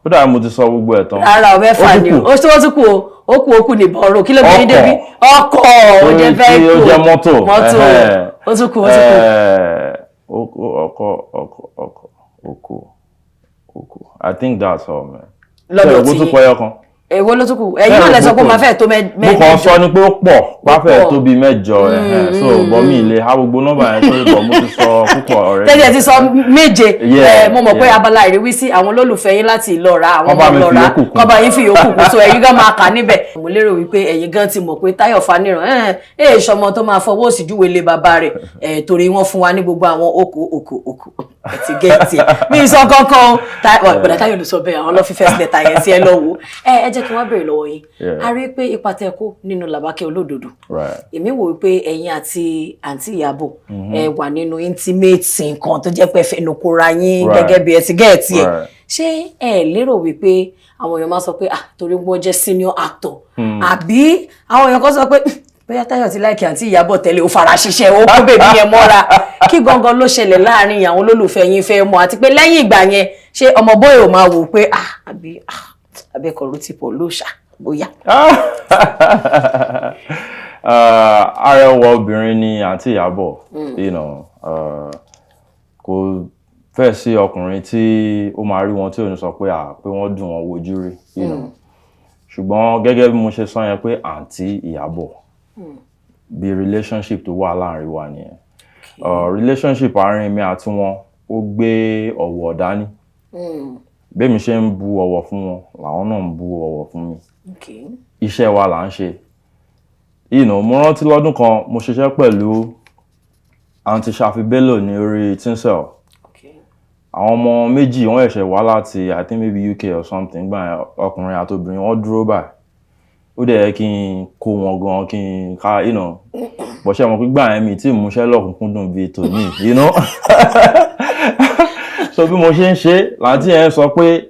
Ó dàbí mo ti sọ gbogbo ẹ̀ tán. Ara ò, mẹ́fà Ó tún ni. kù. Ó tún kù o. Ó kù, ó kù nìbọn ro. Kí ló gbé yín Ọkọ̀. débi? Ọkọ̀, ó jẹ́ Tí vehicle. ó jẹ́ mọ́tò. Mọ́tò. Ó tún kù, ó tún kù. Ọkọ̀, ọkọ̀, ọkọ̀, oko, oko. I think that's all, man. Lọ́dọ̀ Ṣé o tí tún kọ ẹyọ kan? Èwo ló tún kù? Ẹ̀yin náà lẹ sọ pé ó máa fẹ́ tó Mo kàn mẹ́jọ. sọ ni pé ó pọ̀, páfẹ́ pọ̀. tó bíi mẹ́jọ, ẹ̀hẹ́n. So bọ́ mi lè há gbogbo nọ́mbà yẹn sórí, bọ̀ mo ti sọ púpọ̀ ọ̀rẹ́. Tẹ́lẹ̀ ti sọ méje. Yeah, Mo mọ̀ pé yeah. abala ìrísí àwọn olólùfẹ́ yín láti Ìlọ́ra, àwọn Kọ́ bá ọmọ mi fi Ìlọ́ra, yòókù kún. kọ́ bá yín fi yòókù kún. So ẹ̀yin gan máa kà níbẹ̀. Mo lérò wípé ẹ̀yin gan ti mọ̀ pé Táyọ̀ Fáníran ẹ̀ ẹ̀ ṣọmọ tó máa fọwọ́ òsì júwe lé bàbá rẹ̀ ẹ̀, torí wọ́n fún wa ní gbogbo àwọn oko oko oko ẹ̀ ti gẹ̀ẹ́tì ẹ̀ mi sọ kankan o. Bọ̀dá Táyọ̀ ló sọ bẹ́ẹ̀, àwọn lọ́ fi first letter yẹn sí ẹ lọ́wọ́. Ẹ jẹ́ kí wọ́n béèrè lọ́wọ́ yín. A rí i pé ipa tẹ́ kó nínú Làbákẹ́ Olódodo, èmi wò wípé ẹ̀yin àti àǹtí Ìyábọ̀ ẹ wà nínú intimate nǹkan tó jẹ́ pé ẹ fẹnu kóra yín gẹ́gẹ́ bí ẹ ti gẹ́ẹ̀tì ẹ̀. Ṣé ẹ lérò wípé àwọn èèyàn máa sọ pé, ah, torí wọ́n jẹ́ senior actor, àbí àwọn èèyàn kan sọ pé, bóyá Táyọ̀ ti like àǹtí Ìyábọ̀ tẹ́lẹ̀, ó fara ṣiṣẹ́, ó kó baby yẹn mọ́ra, kí gangan ló ṣẹlẹ̀ láàrin àwọn olólùfẹ́ yín fẹ́ mọ̀? Àti pé lẹ́yìn ìgbà yẹn, ṣé ọmọ bóyá ò máa wò pé, ah, àbí, ah, abẹ́kọ̀ọ́ ló ti pọ̀ lóṣà bóyá? Arẹwà obìnrin ni àǹtí Ìyábọ̀. Kò fẹ́ sí ọkùnrin tí ó máa rí wọn tí ò ní sọ pé, à, pé wọ́n dùn wọn wojú rí. Ṣùgbọ́n gẹ́gẹ́ bí mo ṣe sọ yẹn pé àǹtí Ìyábọ̀, bí relationship tó wà láàrin wa nìyẹn. Relationship àárín mi àti wọn, ó gbé ọ̀wọ̀ dání. Bẹ́ẹ̀ mi ṣe ń bu ọ̀wọ̀ fún wọn làwọn náà ń bu ọ̀wọ̀ fún mi. Iṣẹ́ wa là ń ṣe. Mo rántí lọ́dún kan, mo ṣiṣẹ́ pẹ̀lú Aunty Shafi Bello ní orí Tinsel. Àwọn ọmọ méjì wọ́n ṣẹ̀ṣẹ̀ wá láti, I think, maybe UK or something gbà yẹn. Ọkùnrin àti obìnrin, wọ́n dúró báyìí. Ó dẹ̀ yẹ kí n kó wọn gan, kí n ká bọ̀ṣẹ́ wọn pé gbà yẹn mi tí ìmúṣẹ́ lọ́kùnkúndùn bíi tòní. So bí mo ṣe ń ṣe, làǹtí yẹn sọ pé,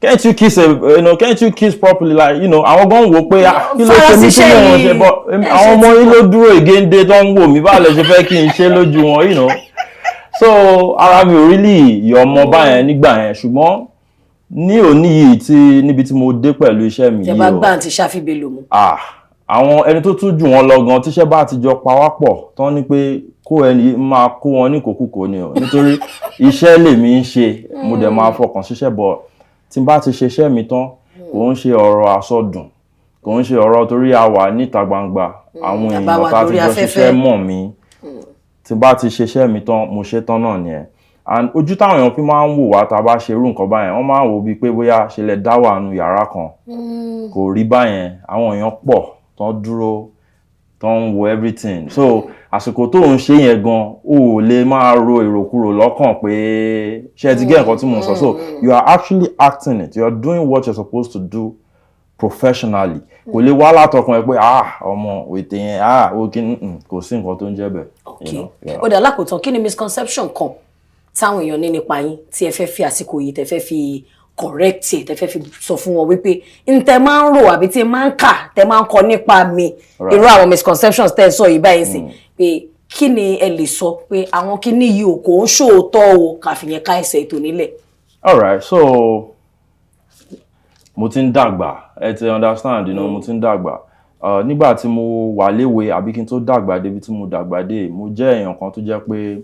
"Can't you kiss a you know can't you kiss properly?" Like, àwọn gan wò pé, ah, kí ló ṣe mí tí mò ń ṣe bọ́ àwọn ọmọ yìí ló dúró ìgéǹde tó ń wò mí, báwo lẹ ṣe fẹ́ kí n ṣe lójú wọn? So ara mi ò really yọ ọmọ báyẹn nígbà yẹn. Ṣùgbọ́n ní òní yìí, tí níbi tí mo dé pẹ̀lú iṣẹ́ mi Tẹ yìí bá o, gbà àǹtí Shafi Bello mu. Ah, àwọn ẹni tó tún jù wọn lọ gan, tíṣẹ́ bá ti jọ pa wá pọ̀ tán ní pé kó ẹni máa kó wọn ní kòkúkò ni o, nítorí iṣẹ́ lèmi ń ṣe, mo dẹ̀ máa fọkàn síṣẹ́ bọ̀. Tí n bá ti ṣiṣẹ́ mi tán, kò ń ṣe ọ̀rọ̀ àsọdùn, kò ń ṣe ọ̀rọ̀ torí a wà níta gbangba, àwọn Tàbá èèyàn wà tá a ti lórí jọ afẹ́fẹ́. ṣiṣẹ́ mọ̀ mí. Tí n bá ti ṣiṣẹ́ mi tán, mo ṣe tán náà nìyẹn. And ojú táwọn èèyàn fi máa ń wò wá tá a bá ṣe irú nǹkan báyẹn, wọ́n máa ń wò bíi pé bóyá ṣe lẹ dá wà nù yàrá kan. Kò rí báyẹn. Àwọn èèyàn pọ̀ tán dúró tán ń wo everything. So àsìkò tó ń ṣe yẹn gan, o ò lè máa ro èròkúrò lọ́kàn pé ṣé ẹ ti gé nǹkan tí mò ń sọ. So you are actually acting it, you are doing what you're supposed to do professionally. Kò lè wá látọkàn ẹ pé, ah, ọmọ òètè yẹn, ah, ó kí n kò sí nǹkan tó ń jẹ́ bẹ́ẹ̀. Yeah. Ó dà, lákòótán, kí ni misconception kan táwọn èèyàn ní nípa yín tí ẹ fẹ́ fi àsìkò yìí tẹ fẹ́ fi correct ẹ, tẹ fẹ́ fi sọ fún wọn wípé n tẹ máa ń rò àbí tí ẹ máa ń kà, tẹ máa ń kọ nípa mi, irú àwọn misconceptions tẹ sọ yìí báyìí sí, pé kí ni ẹ lè sọ pé àwọn kíní yìí ò kò ń ṣòótọ́ o, kàfìyẹn ká ẹsẹ̀ ètò nílẹ̀? Alright, so mo ti ń dàgbà, ẹ ti understand, mo ti ń dàgbà. Nígbà tí mo wà léwe àbí kí n tó dàgbà débi tí mo dàgbà dé, mo jẹ́ èèyàn kan tó jẹ́ pé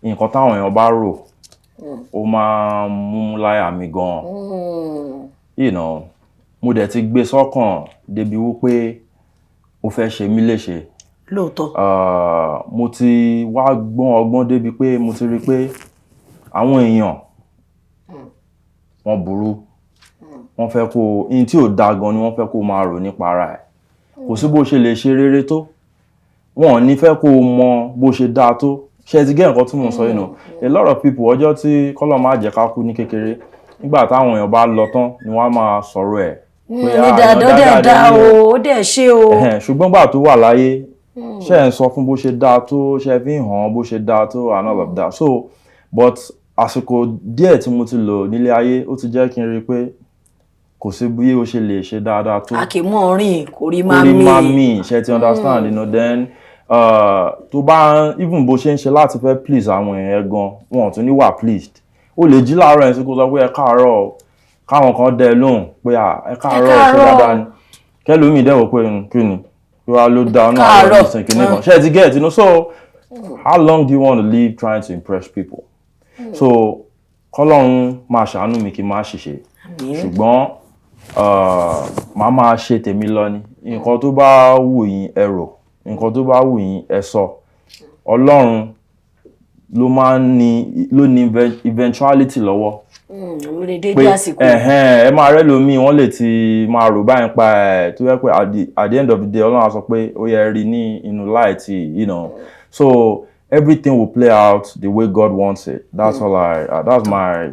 nǹkan táwọn èèyàn bá rò, ó máa ń mú láyà mi gan. Mo dẹ̀ ti gbé sọ́kàn débi wípé ó fẹ́ ṣe mí léṣe. Mo ti wá gbọ́n ọgbọ́n débi pé mo ti rí pé àwọn èèyàn, wọ́n burú. Wọ́n fẹ́ kó ihun tí ò da gan ni wọ́n fẹ́ kó máa rò nípa ara ẹ̀. Kò sí bó ṣe lè ṣe rere tó, wọn ò ní fẹ́ kó mọ bó ṣe dáa tó. Ṣe ti gé nǹkan tí mo sọ? A lot of people, ọjọ́ tí kọ́lọ̀ máa jẹ́ ká kú ní kékeré, nígbà táwọn èèyàn bá lọ tán ni wọ́n á máa sọ̀rọ̀ ẹ̀ pé, ní "Ah, dáadáa, ó èèyàn dẹ̀ dáadáa dá ni o." o, ó dẹ̀ ṣe o. Ẹ̀hẹ̀n, ṣùgbọ́n gbà tó wà láyé, ṣe ń sọ fún bó ṣe dáa tó, ṣe fi ń hàn bó ṣe dáa tó and all of that. So but àsìkò díẹ̀ tí mo ti lò nílé ayé, ó ti jẹ́ kí n rí i pé Kò sí bí o ṣe lè ṣe dáadáa tó, A kì í mọ̀ rìn kò rí máa orí mí. Máa mì, ṣe ti understand? Then tó bá even bó ṣe ń ṣe láti fẹ́ please àwọn èèyàn gan, wọn ò tún ní wà pleased. Ó lè jí láàárọ̀ yẹn sí, kó sọ pé ẹ káàárọ̀ o, káwọn kan dẹ lóhùn pé à ẹ káàárọ̀, ṣe káàárọ̀. dáadáa ni. Kẹlòmíì dẹ̀ wò pé kí ni kí wàá ló dá náà Káàárọ̀. lọ nísìnyí kìíní kan, ṣe ti get? So how long do you want to live trying to impress people? So kọ́lọ́run máa ṣàánú mi kí n má ṣìṣe, ṣùgbọ́n màá máa ṣe tèmi lọ ni. Nǹkan tó bá wù yín ẹ rò, nǹkan tó bá wù yín ẹ sọ, Ọlọ́run ló máa ń ní, ló ní eventuality lọ́wọ́. Lórí dédé Pé àsìkò. Ẹ̀hẹ́n, ẹ máa rẹ́ lómi, wọ́n lè ti máa rò báyìí pa ẹ̀, tó yẹ pé at the end of the day, Ọlọ́run á sọ pé ó yẹ rí ní inú light. So everything will play out the way God wants it. That's all I that's my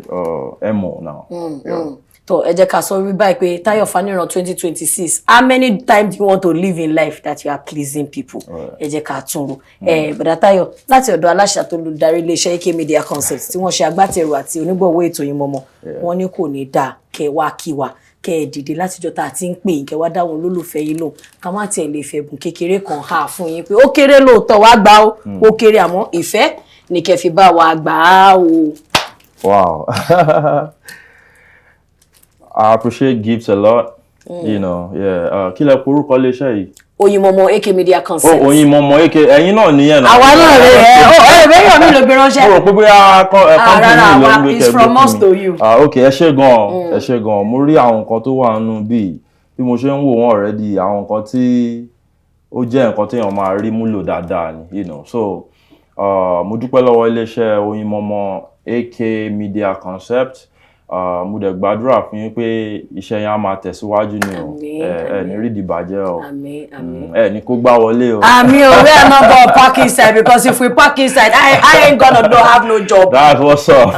MO now. Yeah. Tó, ẹ jẹ́ ká sọ wí báyìí pé Táyọ̀ Fáníran, 2026, how many times do you want to live in life that you are pleasing people? Ẹ jẹ́ ká tún rò. Ẹ bọ̀dá Táyọ̀, láti ọ̀dọ̀ aláṣà tó lùdarí iléeṣẹ́ AK Media Concept tí wọ́n ṣe agbátẹrù àti onígbọ̀wọ́ ètò yìí mọ́mọ́, wọ́n ní kò ní dáa kẹ́ wá kí wa, kẹ́ ẹ dìde látijọ́ tá a ti ń pè yín, kẹ́ wá dáwọn olólùfẹ́ yín lò, ká má tiẹ̀ lè fẹ̀bùn kékeré kan hà fún yín pé ó kéré lóòótọ́, wá gbà ó, ó kéré, àmọ́ ìfẹ́ ní kẹ́ fi bá wa gbà á o. Wow. I appreciate gifts a lot. Yeah. Kí lẹ porúkọ iléeṣẹ́ yìí? Oyinmomo AK Media Concept. Oh, Oyinmomo AK, ẹ̀yin náà nìyẹn náà. Àwa náà rè é, ó ẹ bẹ́yàn mi ló gbé ránṣẹ́. Mo rò pé bóyá Ah, company rárá, ló ń àwa gbé it's kẹ́ gbé from fún us mi. to you. Ah, ok, ẹ ṣé gan, ẹ ṣé gan. Mo rí àwọn nǹkan tó wà nínú bíi bí mo ṣe ń wò wọ́n already, àwọn nǹkan tí ó jẹ́ nǹkan téèyàn máa rí múlò dáadáa ni. So mo dúpẹ́ lọ́wọ́ iléeṣẹ́ Oyinmomo AK Media Concept. Mo dẹ̀ gbàdúrà fún yín pé iṣẹ́ yẹn á máa tẹ̀síwájú ni o. Àmín, Ẹ ní rí ìdìbàjẹ́ o. Àmín, àmín. Ẹ ní kó gbá wọlé o. Àmín o, we are not gonna park inside, because if we park inside, I ain't gonna no have no job. That's what's up.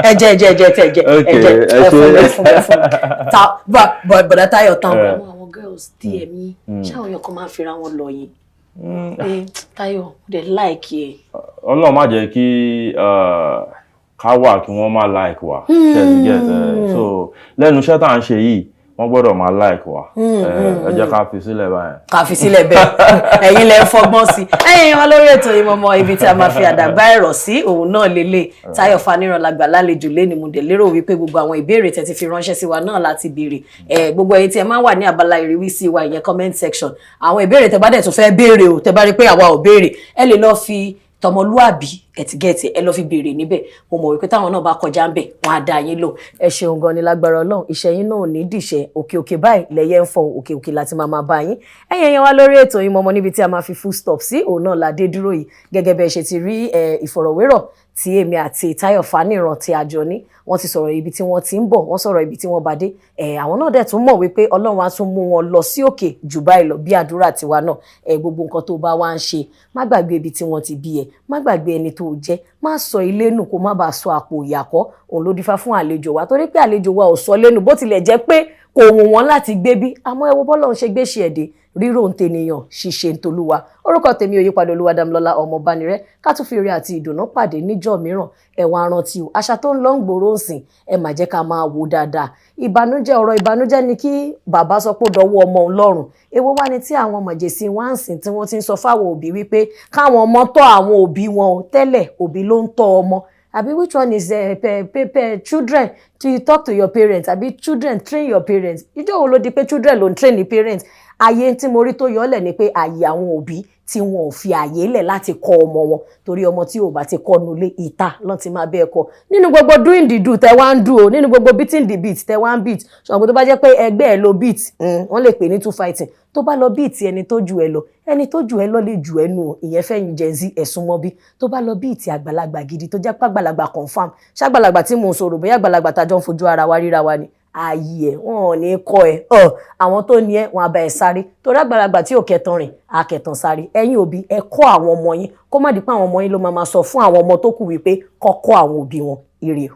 Ẹ jẹ́, ẹ jẹ́, ẹ jẹ́, ẹ jẹ́. Okay, ẹ jẹ́. ẹ Ẹ fún mi, ṣé. ẹ fún mi, ẹ fún mi. Ta but bọ̀dá Táyọ̀ tán. Àwọn girls DM yín, ṣé àwọn èèyàn kan máa ń fira wọn lọ yín pé Táyọ̀, mo dẹ̀ like ẹ? Ọlọ́run má jẹ́ kí ká wà kí wọ́n má like wa. Ṣe ti get ẹ? So lẹ́nu iṣẹ́ tá à ń ṣe yìí, wọ́n gbọ́dọ̀ máa like wa. Ẹ jẹ́ ká fi sílẹ̀ báyẹn. Ká fi sílẹ̀ bẹ́ẹ̀, ẹ̀yin lẹ ń fọgbọ́n sí. Ẹ̀yin wa lórí ètò Oyinmomo, ibi tí a máa fi àdàgbà ẹ̀rọ̀ sí òun náà lélẹ̀. Táyọ̀ Faníran la gbà lálejò lẹ́ni. Mo dẹ̀ lérò wípé gbogbo àwọn ìbéèrè tẹ́ ti fi ránṣẹ́ sí wa náà láti béèrè ẹ̀. Gbogbo ẹ̀yin tí ẹ máa ń wà ní abala ìrísí wa, ìyẹn comment section, àwọn ìbéèrè tẹ́ bá dẹ̀ tún fẹ́ béèrè o, tẹ́ bá rí pé àwa ò béèrè, ẹ lè lọ fi tọmọlúàbí ẹtìgẹ́tì, ẹ lọ fi béèrè níbẹ̀. Mo mọ̀ wípé táwọn náà bá kọjá ń bẹ̀, wọ́n á dá yín lò. Ẹ ṣeun gan ni, lágbára Ọlọ́run, iṣẹ́ yín náà ò ní dìṣẹ́. Òkè òkè báyìí lẹ́yẹ ń fọ, òkè òkè láti máa máa bá yín. Ẹ̀yin ẹ̀yẹn wá lórí ètò Oyinmomo, níbi tí a máa fi full stop sí òun náà la dé dúró yìí. Gẹ́gẹ́ bẹ́ẹ̀ ṣe ti rí ìfọ̀rọ̀wérọ̀ tí èmi àti Táyọ̀ Fáníran tí a jọ ní, wọ́n ti sọ̀rọ̀ ibi tí wọ́n ti ń bọ̀, wọ́n sọ̀rọ̀ ibi tí wọ́n bá dé. Àwọn náà dẹ̀ tún mọ̀ wípé Ọlọ́run á tún mú wọn lọ sí òkè jù báyìí lọ bí àdúrà tiwa náà. Gbogbo nǹkan tó bá wá ń ṣe, má gbàgbé ibi tí wọ́n ti bí ẹ, má gbàgbé ẹni tó jẹ́, má sọ ilé nù, kó má bàa sọ àpò ìyàkọ́. Òun ló dífá fún àlejò wa, torí pé àlejò wa ò sọ lẹ́nu, bó tilẹ̀ jẹ́ pé kò wù wọ́n láti gbé bí. Àmọ́ ẹ wo bọ́lọ́run ṣe gbé ṣe ẹ̀dẹ̀, rírò ń tènìyàn, ṣíṣe ń tolúwa. Orúkọ tèmi ò yípadà, Olúwadámilọ́lá ọmọ Bánirẹ́. Ká tún fi ire àti ìdùnnú pàdé níjọ́ mìíràn. Ẹ wá rántí o, àṣà tó ń lọ ń gbòòrò ń sìn, ẹ má jẹ́ ká máa wò dáadáa. Ìbànújẹ́, ọ̀rọ̀ ìbànújẹ́ ni kí bàbá sọ pé ó dọwọ́ ọmọ òun lọ́rùn. Èwo wá ni tí àwọn mọ̀jẹ̀sí wá ń sìn tí wọ́n ti ń sọ fáwọn òbí wípé káwọn ọmọ tọ́ àwọn òbí wọn o? Tẹ́lẹ̀, òbí ló ń tọ́ ọmọ, àbí? Which one is children to you talk to your parents, àbí children train your parents? Ìjọ́ wo ló di pé children ló ń train the parents? Ayé tí mo rí tó yọlẹ̀ ni pé àyè àwọn òbí tí wọn ò fi àyè lẹ̀ láti kọ́ ọmọ wọn, torí ọmọ tí ò bá ti kọ́ nulẹ̀, ìta lọ́n ti máa bẹ́ẹ̀ kọ́. Nínú gbogbo doing the do tẹ wá ń do o, nínú gbogbo beating the beat tẹ wá ń beat, ṣùgbọ́n tó bá jẹ́ pé ẹgbẹ́ ẹ ló beat, wọ́n lè pè ní two fighting. Tó bá lọ beat ẹni tó ju ẹ lọ, ẹni tó ju ẹ lọ lè ju ẹ nù o. Ìyẹn fẹ́yìn Gen Z, ẹ̀sùn mọ́ bí. Tó bá lọ beat àgbàlagbà gidi, tó jẹ́ pé àgbàlagbà confam, ṣàgbàlagbà tí mò ń sọ̀rọ̀, bóyá àgbàlagbà tájọ́ ń fojú ara wa ríra wa ni, ààyè ẹ wọn ò ní kọ́ ẹ ọ, àwọn tó ní ẹ wọn á bá ẹ sáré, torí àgbàlagbà tí ò kẹtàn rìn àkẹtàn sáré. Ẹ̀yin òbí, ẹ kọ́ àwọn ọmọ yín, kó má di pé àwọn ọmọ yín ló máa sọ fún àwọn ọmọ tó kù wípé kọ́ kọ́ àwọn òbí wọn. Ire o.